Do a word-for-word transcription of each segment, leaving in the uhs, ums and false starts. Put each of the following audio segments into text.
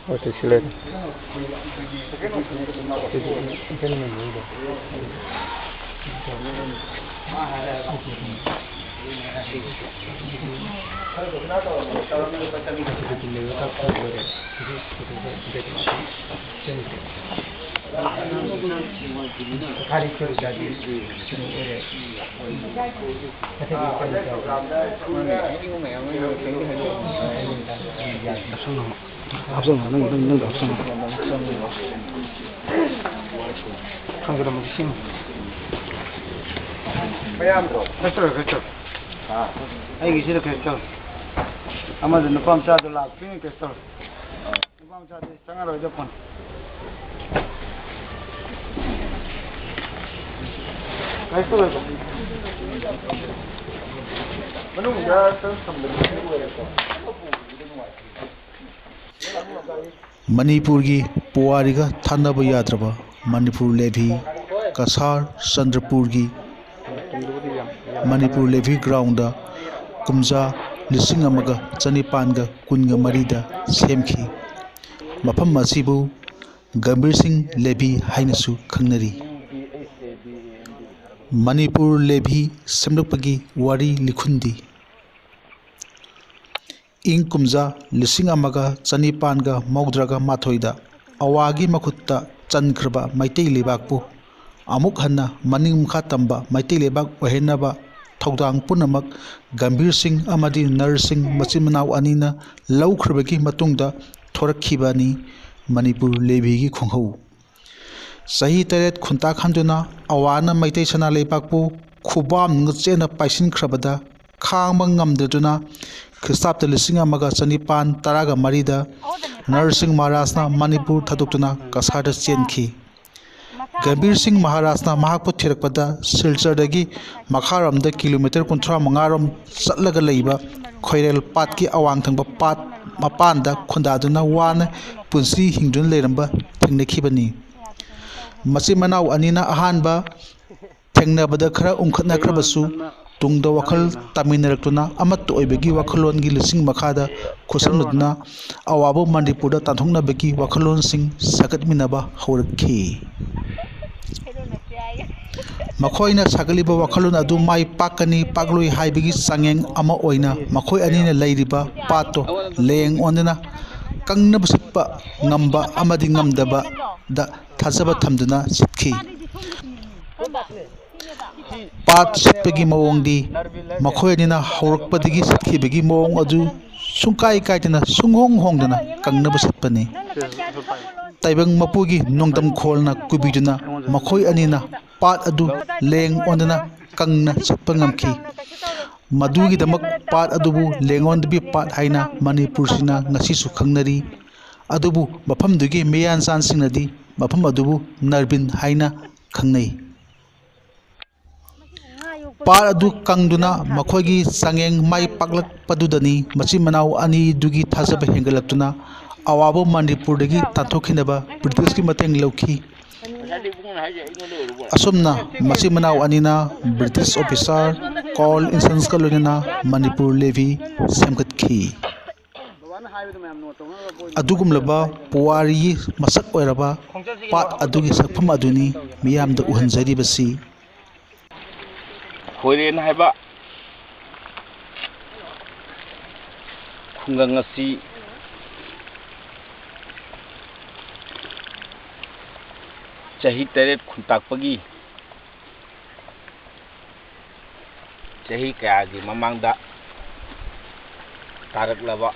ꯍꯣꯏ, ꯇꯦꯛꯁꯤ ꯂꯩꯔꯦ꯫ ꯍꯥꯞꯆꯜꯂꯣ, ꯅꯪ, ꯅꯪ, ꯅꯪꯗꯣ ꯍꯥꯞꯆꯜꯂꯣ꯫ ꯈꯪꯖꯔꯝꯃꯗꯤ ꯁꯤꯅꯤ꯫ ꯃꯌꯥꯝꯗꯣ ꯀꯩꯁꯨ ꯇꯧꯔꯣꯏ, ꯀꯩꯁꯨ ꯇꯧꯔꯣꯏ꯫ ꯑꯩꯒꯤꯁꯤꯗ ꯀꯩꯁꯨ ꯇꯧꯔꯣꯏ꯫ ꯑꯃꯗ ꯅꯨꯄꯥ ꯃꯆꯥꯗꯣ ꯂꯥꯛꯇ꯭ꯔꯤꯉꯩ ꯀꯩꯁꯨ ꯇꯧꯔꯣꯏ꯫ ꯅꯨꯄꯥ ꯃꯆꯥꯗꯤ ꯆꯪꯉꯔꯣꯏꯗ ꯐꯣꯟ꯫ ꯀꯩꯁꯨ ꯇꯧꯔꯣꯏꯗ꯫ ꯃꯅꯨꯡꯗ ꯈꯔ ꯊꯝꯕꯗꯤ ꯑꯣꯏꯔꯦꯀꯣ꯫ ꯃꯅꯤꯄꯨꯔꯒꯤ ꯄꯨꯋꯥꯔꯤꯒ ꯊꯥꯟꯅꯕ ꯌꯥꯗ꯭ꯔꯕ ꯃꯅꯤꯄꯨꯔ ꯂꯦꯚꯤ ꯀꯁꯥꯔ ꯆꯟꯗ꯭ꯔꯄꯨꯔꯒꯤ ꯃꯅꯤꯄꯨꯔ ꯂꯦꯚꯤ ꯒ꯭ꯔꯥꯎꯟꯗ ꯀꯨꯝꯖꯥ ꯂꯤꯁꯤꯡ ꯑꯃꯒ ꯆꯅꯤꯄꯥꯟꯒ ꯀꯨꯟꯒ ꯃꯔꯤꯗ ꯁꯦꯝꯈꯤ꯫ ꯃꯐꯝ ꯑꯁꯤꯕꯨ ꯒꯝꯚꯤꯔ ꯁꯤꯡ ꯂꯦꯚꯤ ꯍꯥꯏꯅꯁꯨ ꯈꯪꯅꯔꯤ꯫ ꯃꯅꯤꯄꯨꯔ ꯂꯦꯚꯤ ꯁꯦꯝꯂꯛꯄꯒꯤ ꯋꯥꯔꯤ ꯂꯤꯈꯨꯟꯗꯤ ꯏꯪ ꯀꯨꯝꯖꯥ ꯂꯤꯁꯤꯡ ꯑꯃꯒ ꯆꯅꯤꯄꯥꯟꯒ ꯃꯧꯗ꯭ꯔꯥꯒ ꯃꯥꯊꯣꯏꯗ ꯑꯋꯥꯒꯤ ꯃꯈꯨꯠꯇ ꯆꯟꯈ꯭ꯔꯕ ꯃꯩꯇꯩ ꯂꯩꯕꯥꯛꯄꯨ ꯑꯃꯨꯛ ꯍꯟꯅ ꯃꯅꯤꯡ ꯃꯈꯥ ꯇꯝꯕ ꯃꯩꯇꯩ ꯂꯩꯕꯥꯛ ꯑꯣꯏꯍꯟꯅꯕ ꯊꯧꯗꯥꯡ ꯄꯨꯝꯅꯃꯛ ꯒꯝꯚꯤꯔ ꯁꯤꯡ ꯑꯃꯗꯤ ꯅꯔ ꯁꯤꯡ ꯃꯆꯤꯟ ꯃꯅꯥꯎ ꯑꯅꯤꯅ ꯂꯧꯈ꯭ꯔꯕꯒꯤ ꯃꯇꯨꯡꯗ ꯊꯣꯔꯛꯈꯤꯕꯅꯤ ꯃꯅꯤꯄꯨꯔ ꯂꯦꯚꯤꯒꯤ ꯈꯣꯡꯍꯧ꯫ ꯆꯍꯤ ꯇꯔꯦꯠ ꯈꯨꯟꯇꯥꯛ ꯍꯟꯗꯨꯅ ꯑꯋꯥꯅ ꯃꯩꯇꯩ ꯁꯅꯥ ꯂꯩꯕꯥꯛꯄꯨ ꯈꯨꯕꯥꯝ ꯅꯨꯡꯆꯦꯠꯅ ꯄꯥꯏꯁꯤꯟꯈ꯭ꯔꯕꯗ ꯈꯥꯡꯕ ꯉꯝꯗꯗꯨꯅ ꯈ꯭ꯔꯤꯁꯇꯥꯕꯇ ꯂꯤꯁꯤꯡ ꯑꯃꯒ ꯆꯅꯤꯄꯥꯟ ꯇꯔꯥꯒ ꯃꯔꯤꯗ ꯅꯔ ꯁꯤꯡ ꯃꯍꯥꯔꯥꯖꯅ ꯃꯅꯤꯄꯨꯔ ꯊꯥꯗꯣꯛꯇꯨꯅ ꯀꯁꯥꯔꯗ ꯆꯦꯟꯈꯤ꯫ ꯒꯝꯚꯤꯔ ꯁꯤꯡ ꯃꯍꯥꯔꯥꯖꯅ ꯃꯍꯥꯛꯄꯨ ꯊꯤꯔꯛꯄꯗ ꯁꯤꯜꯆꯔꯗꯒꯤ ꯃꯈꯥꯔꯣꯝꯗ ꯀꯤꯂꯣꯃꯤꯇꯔ ꯀꯨꯟꯊ꯭ꯔꯥ ꯃꯉꯥꯔꯣꯝ ꯆꯠꯂꯒ ꯂꯩꯕ ꯈꯣꯏꯔꯦꯜ ꯄꯥꯠꯀꯤ ꯑꯋꯥꯡ ꯊꯪꯕ ꯄꯥꯠ ꯃꯄꯥꯟꯗ ꯈꯨꯟꯗꯥꯗꯨꯅ ꯋꯥꯅ ꯄꯨꯟꯁꯤ ꯍꯤꯡꯗꯨꯅ ꯂꯩꯔꯝꯕ ꯊꯦꯡꯅꯈꯤꯕꯅꯤ꯫ ꯃꯆꯤꯟ ꯃꯅꯥꯎ ꯑꯅꯤꯅ ꯑꯍꯥꯟꯕ ꯊꯦꯡꯅꯕꯗ ꯈꯔ ꯎꯝꯈꯠꯅꯈ꯭ꯔꯕꯁꯨ, ꯇꯨꯡꯗ ꯋꯥꯈꯜ ꯇꯥꯃꯤꯟꯅꯔꯛꯇꯨꯅ ꯑꯃꯠꯇ ꯑꯣꯏꯕꯒꯤ ꯋꯥꯈꯜꯂꯣꯟꯒꯤ ꯂꯤꯁꯤꯡ ꯃꯈꯥꯗ ꯈꯨꯠꯁꯝꯅꯗꯨꯅ ꯑꯋꯥꯕ ꯃꯅꯤꯄꯨꯔꯗ ꯇꯥꯟꯊꯣꯛꯅꯕꯒꯤ ꯋꯥꯈꯜꯂꯣꯟꯁꯤꯡ ꯁꯥꯒꯠꯃꯤꯟꯅꯕ ꯍꯧꯔꯛꯈꯤ꯫ ꯃꯈꯣꯏꯅ ꯁꯥꯒꯠꯂꯤꯕ ꯋꯥꯈꯜꯂꯣꯟ ꯑꯗꯨ ꯃꯥꯏ ꯄꯥꯛꯀꯅꯤ ꯄꯥꯛꯂꯣꯏ ꯍꯥꯏꯕꯒꯤ ꯆꯥꯡꯌꯦꯡ ꯑꯃ ꯑꯣꯏꯅ ꯃꯈꯣꯏ ꯑꯅꯤꯅ ꯂꯩꯔꯤꯕ ꯄꯥꯠꯇꯣ ꯂꯦꯡ ꯑꯣꯟꯗꯨꯅ ꯀꯪꯅꯕ ꯁꯤꯠꯄ ꯉꯝꯕ ꯑꯃꯗꯤ ꯉꯝꯗꯕꯗ ꯊꯥꯖꯕ ꯊꯝꯗꯨꯅ ꯁꯤꯠꯈꯤ꯫ ꯄꯥꯠ ꯁꯤꯠꯄꯒꯤ ꯃꯑꯣꯡꯗꯤ ꯃꯈꯣꯏ ꯑꯅꯤꯅ ꯍꯧꯔꯛꯄꯗꯒꯤ ꯁꯤꯠꯈꯤꯕꯒꯤ ꯃꯑꯣꯡ ꯑꯗꯨ ꯁꯨꯡꯀꯥꯏ ꯀꯥꯏꯗꯅ, ꯁꯨꯡꯍꯣꯡ ꯍꯣꯡꯗꯅ ꯀꯪꯅꯕ ꯁꯤꯠꯄꯅꯤ꯫ ꯇꯥꯏꯕꯪ ꯃꯄꯨꯒꯤ ꯅꯣꯡꯗꯝ ꯈꯣꯜꯅ ꯀꯨꯕꯤꯗꯨꯅ ꯃꯈꯣꯏ ꯑꯅꯤꯅ ꯄꯥꯠ ꯑꯗꯨ ꯂꯦꯡ ꯑꯣꯟꯗꯅ ꯀꯪꯅ ꯁꯤꯠꯄ ꯉꯝꯈꯤ꯫ ꯃꯗꯨꯒꯤꯗꯃꯛ ꯄꯥꯠ ꯑꯗꯨꯕꯨ ꯂꯦꯡ ꯑꯣꯟꯗꯕꯤ ꯄꯥꯠ ꯍꯥꯏꯅ ꯃꯅꯤꯄꯨꯔꯁꯤꯅ ꯉꯁꯤꯁꯨ ꯈꯪꯅꯔꯤ꯫ ꯑꯗꯨꯕꯨ ꯃꯐꯝꯗꯨꯒꯤ ꯃꯤꯌꯥꯟꯆꯥꯟꯁꯤꯡꯅꯗꯤ ꯃꯐꯝ ꯑꯗꯨꯕꯨ ꯅꯔꯕꯤꯟ ꯍꯥꯏꯅ ꯈꯪꯅꯩ꯫ ꯄꯥꯠ ꯑꯗꯨ ꯀꯪꯗꯨꯅ ꯃꯈꯣꯏꯒꯤ ꯆꯥꯡꯌꯦꯡ ꯃꯥꯏ ꯄꯥꯛꯂꯛꯄꯗꯨꯗꯅꯤ ꯃꯆꯤꯟ ꯃꯅꯥꯎ ꯑꯅꯤꯗꯨꯒꯤ ꯊꯥꯖꯕ ꯍꯦꯟꯒꯠꯂꯛꯇꯨꯅ ꯑꯋꯥꯕ ꯃꯅꯤꯄꯨꯔꯗꯒꯤ ꯇꯥꯟꯊꯣꯛꯈꯤꯅꯕ ꯕ꯭ꯔꯤꯇꯤꯁꯀꯤ ꯃꯇꯦꯡ ꯂꯧꯈꯤ꯫ ꯑꯁꯨꯝꯅ ꯃꯆꯤꯟ ꯃꯅꯥꯎ ꯑꯅꯤꯅ ꯕ꯭ꯔꯤꯇꯤꯁ ꯑꯣꯐꯤꯁꯥꯔ ꯀꯥꯔꯜ ꯏꯟꯁꯟꯁꯀ ꯂꯣꯏꯅꯅ ꯃꯅꯤꯄꯨꯔ ꯂꯦꯚꯤ ꯁꯦꯝꯒꯠꯈꯤ꯫ ꯑꯗꯨꯒꯨꯝꯂꯕ ꯄꯨꯋꯥꯔꯤꯒꯤ ꯃꯁꯛ ꯑꯣꯏꯔꯕ ꯄꯥꯠ ꯑꯗꯨꯒꯤ ꯁꯛꯐꯝ ꯑꯗꯨꯅꯤ ꯃꯤꯌꯥꯝꯗ ꯎꯍꯟꯖꯔꯤꯕꯁꯤ꯫ ꯈꯣꯏꯔꯦꯟ ꯍꯥꯏꯕ ꯈꯨꯡꯒꯪ ꯑꯁꯤ ꯆꯍꯤ ꯇꯔꯦꯠ ꯈꯨꯟꯇꯥꯛꯄꯒꯤ ꯆꯍꯤ ꯀꯌꯥꯒꯤ ꯃꯃꯥꯡꯗ ꯇꯥꯔꯛꯂꯕ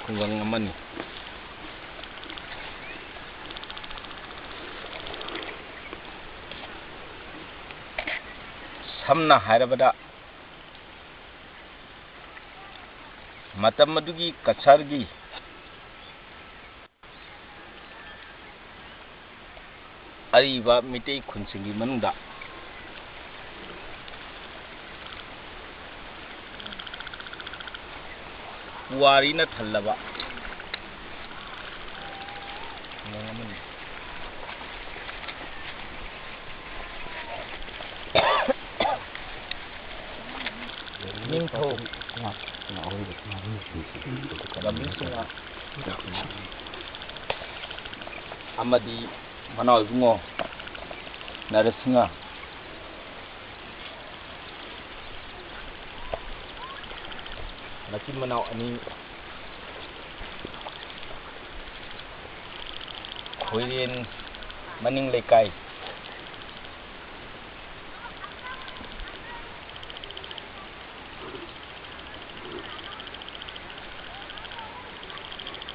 ꯈꯨꯡꯒꯪ ꯑꯃꯅꯤ꯫ ꯁꯝꯅ ꯍꯥꯏꯔꯕꯗ, ꯃꯇꯝ ꯑꯗꯨꯒꯤ ꯀꯆꯥꯔꯒꯤ ꯑꯔꯤꯕ ꯃꯤꯇꯩ ꯈꯨꯟꯁꯤꯡꯒꯤ ꯃꯅꯨꯡꯗ ꯄꯨꯋꯥꯔꯤꯅ ꯊꯜꯂꯕ ꯈꯨꯡꯒꯪ ꯑꯃꯅꯤ꯫ ꯒꯝꯚꯤꯔ ꯁꯤꯡꯍ ꯑꯃꯗꯤ ꯃꯅꯥꯎ ꯏꯕꯨꯡꯉꯣ ꯅꯔꯁꯤꯡꯍ, ꯃꯆꯤꯟ ꯃꯅꯥꯎ ꯑꯅꯤ, ꯈꯣꯏꯔꯦꯟ ꯃꯅꯤꯡ ꯂꯩꯀꯥꯏ꯫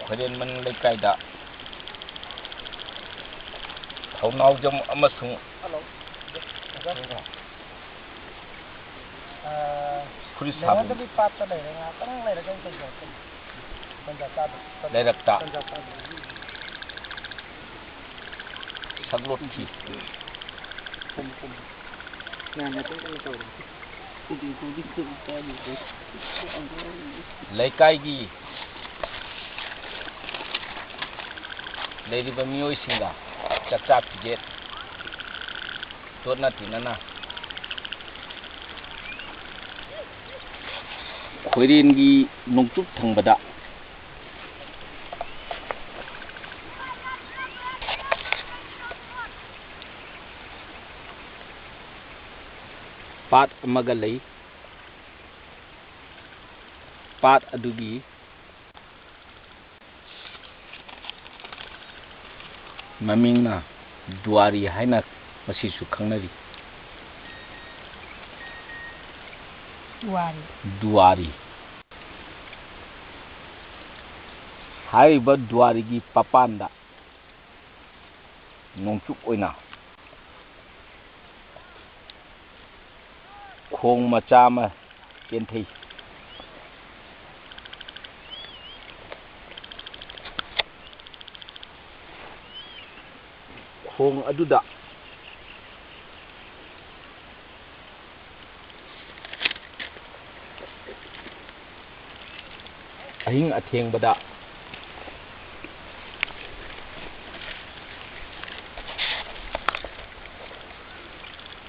ꯈꯣꯏꯔꯦꯟ ꯃꯅꯤꯡ ꯂꯩꯀꯥꯏꯗ ꯊꯧꯅꯥꯎꯖꯝ ꯑꯃꯁꯨꯡ ꯐꯨꯔꯤꯠ ꯁꯥꯕ ꯂꯩꯔꯛꯇ ꯂꯩꯔꯒ ꯑꯩ ꯇꯧꯖꯔꯛꯀꯅꯤ꯫ ꯇꯟꯖꯥ ꯆꯥꯗ-, ꯇꯟꯖꯥ-, ꯂꯩꯔꯛꯇ ꯇꯟꯖꯥ ꯆꯥꯗ꯫ ꯁꯛꯂꯣꯠꯈꯤ꯫ ꯀꯨꯝ, ꯀꯨꯝ꯫ ꯃꯌꯥꯝꯅ ꯑꯗꯨꯝ ꯀꯩꯅꯣ ꯇꯧꯔꯦ꯫ ꯂꯩꯀꯥꯏꯒꯤ ꯂꯩꯔꯤꯕ ꯃꯤꯑꯣꯏꯁꯤꯡꯗ ꯆꯥꯛꯆꯥ ꯐꯤꯖꯦꯠ ꯇꯣꯠꯅ ꯇꯤꯟꯅꯅ ꯈꯣꯏꯔꯦꯟꯒꯤ ꯅꯣꯡꯆꯨꯞ ꯊꯪꯕꯗ ꯄꯥꯠ ꯑꯃꯒ ꯂꯩ꯫ ꯄꯥꯠ ꯑꯗꯨꯒꯤ ꯃꯃꯤꯡꯅ ꯗꯨꯋꯥꯔꯤ ꯍꯥꯏꯅ ꯃꯁꯤꯁꯨ ꯈꯪꯅꯔꯤ꯫ ꯗꯨꯋꯥꯔꯤ꯫ ꯗꯨꯋꯥꯔꯤ꯫ ꯍꯥꯏꯔꯤꯕ ꯗꯨꯋꯥꯔꯤꯒꯤ ꯄꯥꯄꯥꯟꯗ ꯅꯣꯡꯆꯨꯞ ꯑꯣꯏꯅ ꯈꯣꯡ ꯃꯆꯥ ꯑꯃ ꯆꯦꯟꯊꯩ꯫ ꯈꯣꯡ ꯑꯗꯨꯗ ꯑꯍꯤꯡ ꯑꯊꯦꯡꯕꯗ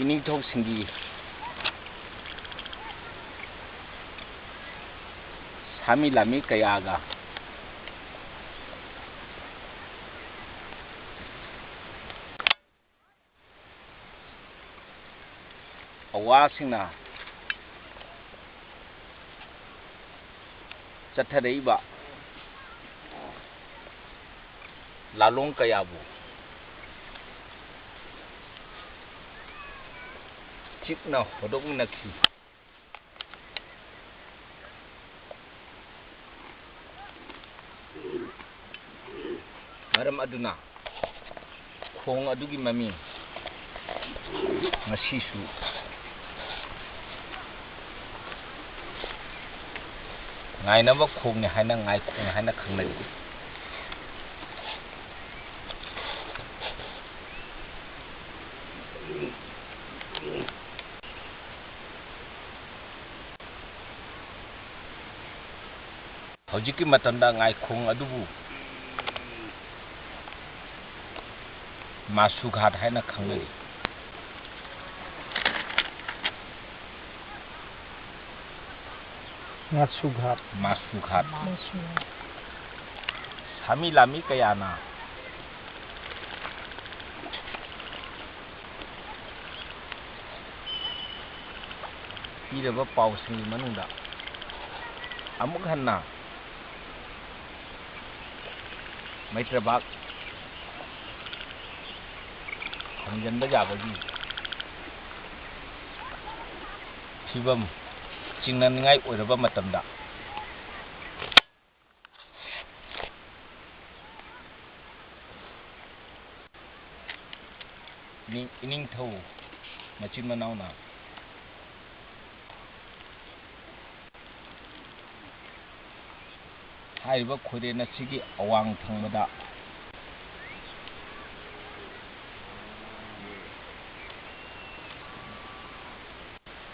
ꯏꯅꯤꯡꯊꯧꯁꯤꯡꯒꯤ ꯁꯥꯃꯤ ꯂꯥꯃꯤ ꯀꯌꯥꯒ ꯑꯋꯥꯁꯤꯡꯅ ꯆꯠꯊꯔꯛꯏꯕ ꯂꯥꯂꯣꯡ ꯀꯌꯥꯕꯨ ꯆꯤꯛꯅ ꯍꯣꯗꯣꯛꯃꯤꯟꯅꯈꯤ꯫ ꯃꯔꯝ ꯑꯗꯨꯅ ꯈꯣꯡ ꯑꯗꯨꯒꯤ ꯃꯃꯤꯡ ꯉꯁꯤꯁꯨ ꯉꯥꯏꯅꯕ ꯈꯣꯡꯅꯤ ꯍꯥꯏꯅ ꯉꯥꯏꯈꯣꯡ ꯍꯥꯏꯅ ꯈꯪꯅꯔꯤ꯫ ꯍꯧꯖꯤꯛꯀꯤ ꯃꯇꯝꯗ ꯉꯥꯏꯈꯣꯡ ꯑꯗꯨꯕꯨ ꯃꯥꯁꯨꯒꯥꯠ ꯍꯥꯏꯅ ꯈꯪꯅꯔꯤ꯫ ꯃꯥꯁꯨꯒꯥꯠ꯫ ꯃꯥꯁꯨꯒꯥꯠ꯫ ꯃꯥꯁꯨꯒꯥꯠ꯫ ꯁꯥꯃꯤ ꯂꯥꯃꯤ ꯀꯌꯥꯅ ꯄꯤꯔꯕ ꯄꯥꯎꯁꯤꯡꯒꯤ ꯃꯅꯨꯡꯗ ꯑꯃꯨꯛ ꯍꯟꯅ ꯃꯩꯇ꯭ꯔꯕꯥꯛ ꯍꯟꯖꯟꯕ ꯌꯥꯕꯒꯤ ꯐꯤꯕꯝ ꯆꯤꯡꯅꯅꯤꯡꯉꯥꯏ ꯑꯣꯏꯔꯕ ꯃꯇꯝꯗ, ꯏꯅꯤꯡ-, ꯏꯅꯤꯡꯊꯧ ꯃꯆꯤꯟ ꯃꯅꯥꯎꯅ ꯍꯥꯏꯔꯤꯕ ꯈꯣꯏꯔꯦꯟ ꯑꯁꯤꯒꯤ ꯑꯋꯥꯡ ꯊꯪꯕꯗ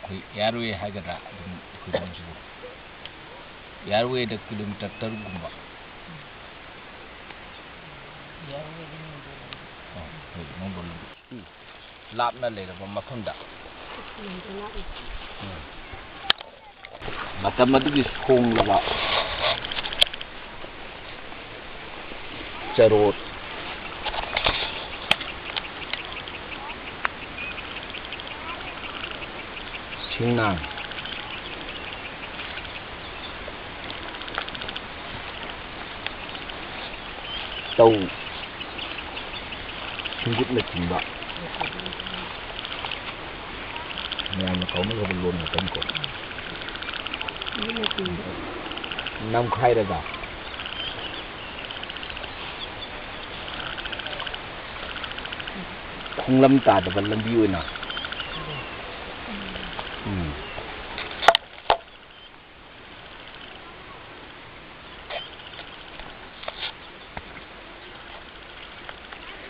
ꯑꯩꯈꯣꯏ ꯏꯌꯥꯔꯋꯦ ꯍꯥꯏꯒꯗ꯭ꯔꯥ, ꯑꯗꯨꯝ ꯑꯩꯈꯣꯏꯔꯣꯝꯁꯤꯕꯨ ꯏꯌꯥꯔꯋꯦꯗ ꯀꯤꯂꯣꯃꯤꯇꯔ ꯇꯔꯨꯛꯀꯨꯝꯕ ꯑ, ꯍꯣꯏ, ꯅꯣꯡꯗꯣꯟ ꯂꯝꯕꯤ ꯂꯥꯞꯅ ꯂꯩꯔꯕ ꯃꯐꯝꯗ, ꯎꯝ, ꯃꯇꯝ ꯑꯗꯨꯒꯤ ꯁꯣꯡꯂꯕ ꯆꯔꯣꯠ, ꯁꯤꯡꯅꯥꯡ, ꯇꯧ, ꯁꯤꯡꯒꯨꯠꯅꯆꯤꯡꯕ ꯃꯌꯥꯝꯅ ꯀꯥꯎꯅꯈ꯭ꯔꯕ ꯂꯣꯟ ꯉꯥꯛꯇꯅꯤꯀꯣ꯫ ꯅꯝꯈꯥꯏꯔꯒ ꯈꯣꯡꯂꯝ ꯇꯥꯗꯕ ꯂꯝꯕꯤ ꯑꯣꯏꯅ, ꯎꯝ꯫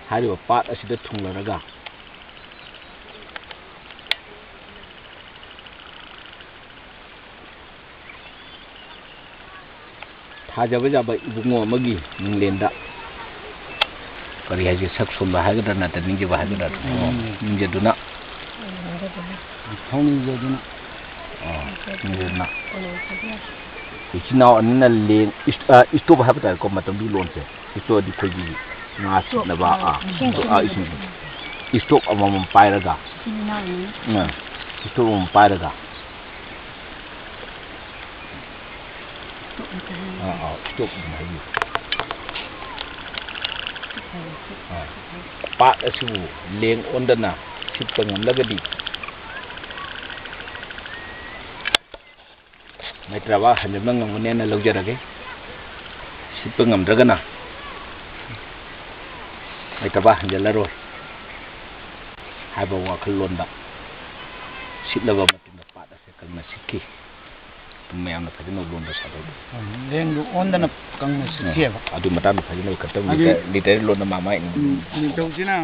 ꯍꯥꯏꯔꯤꯕ ꯄꯥꯠ ꯑꯁꯤꯗ ꯊꯨꯡꯂꯔꯒ ꯊꯥꯖꯕ ꯌꯥꯕ ꯏꯕꯨꯡꯉꯣ ꯑꯃꯒꯤ ꯃꯤꯡꯂꯦꯟꯗ, ꯀꯔꯤ ꯍꯥꯏꯁꯦ, ꯁꯛ ꯁꯣꯟꯕ ꯍꯥꯏꯒꯗ꯭ꯔꯥ, ꯅꯠꯇ꯭ꯔ ꯅꯤꯡꯖꯕ ꯍꯥꯏꯒꯗ꯭ꯔꯥ? ꯎꯝ꯫ ꯅꯤꯡꯖꯗꯨꯅ꯫ ꯊꯧꯅꯤꯖꯗꯨꯅ꯫ ꯑꯣ, ꯅꯤꯡꯖꯗꯨꯅ꯫ ꯏꯆꯤꯟ ꯏꯅꯥꯎ ꯑꯅꯤꯅ ꯂꯦꯡ-, ꯏꯁ-, ꯑ, ꯏꯁꯇꯣꯞ ꯍꯥꯏꯕ ꯇꯥꯔꯦꯀꯣ, ꯃꯇꯝꯗꯨꯒꯤ ꯂꯣꯟꯁꯦ꯫ ꯏꯁꯇꯣꯞ ꯑꯗꯤ ꯑꯩꯈꯣꯏꯒꯤ ꯉꯥ ꯁꯤꯠꯅꯕ, ꯑꯥ, ꯏꯁꯤꯡ ꯑꯥ, ꯁꯤꯠꯅꯕ꯫ ꯏꯁꯤꯡ꯫ ꯏꯁꯇꯣꯞ ꯑꯃꯃꯝ ꯄꯥꯏꯔꯒ꯫ ꯏꯆꯤꯟ ꯏꯅꯥꯎꯅꯤ꯫ ꯑꯥ, ꯏꯁꯇꯣꯞ ꯑꯃꯃꯝ ꯄꯥꯏꯔꯒ꯫ ꯑꯥ, ꯑꯥ, ꯏꯁꯇꯣꯞ ꯑꯗꯨꯝ ꯍꯥꯏꯕꯤꯌꯨ꯫ ꯑꯥ, ꯄꯥꯠ ꯑꯁꯤꯕꯨ ꯂꯦꯡ ꯑꯣꯟꯗꯅ ꯁꯤꯠꯄ ꯉꯝꯂꯒꯗꯤ ꯃꯩꯇ꯭ꯔꯥꯕꯥ ꯍꯟꯖꯤꯟꯕ ꯉꯝꯒꯅꯦꯅ ꯂꯧꯖꯔꯒꯦ꯫ ꯁꯤꯠꯄ ꯉꯝꯗ꯭ꯔꯒꯅ ꯃꯩꯇ꯭ꯔꯥꯕꯥ ꯍꯟꯖꯤꯜꯂꯔꯣꯏ ꯍꯥꯏꯕ ꯋꯥꯈꯜꯂꯣꯟꯗ ꯁꯤꯠꯂꯕ ꯃꯇꯨꯡꯗ ꯄꯥꯠ ꯑꯁꯦ ꯀꯪꯅ ꯁꯤꯠꯈꯤ꯫ ꯑꯗꯨꯝ ꯃꯌꯥꯝꯅ ꯐꯖꯅ ꯂꯣꯟꯕ ꯁꯥꯗꯧꯕ꯫ ꯂꯦꯡꯗꯨ ꯑꯣꯟꯗꯅ ꯀꯪꯅ ꯁꯤꯠꯈꯤꯑꯕ꯫ ꯑꯗꯨ ꯃꯇꯥꯡꯗ ꯐꯖꯅ ꯈꯛꯇꯪ ꯍꯥꯏꯗꯤ, ꯂꯤꯇꯔ, ꯂꯤꯇꯔ ꯂꯣꯟꯅ ꯃꯥ ꯃꯥꯏ ꯎꯝ, ꯅꯤꯡꯊꯧꯁꯤꯅ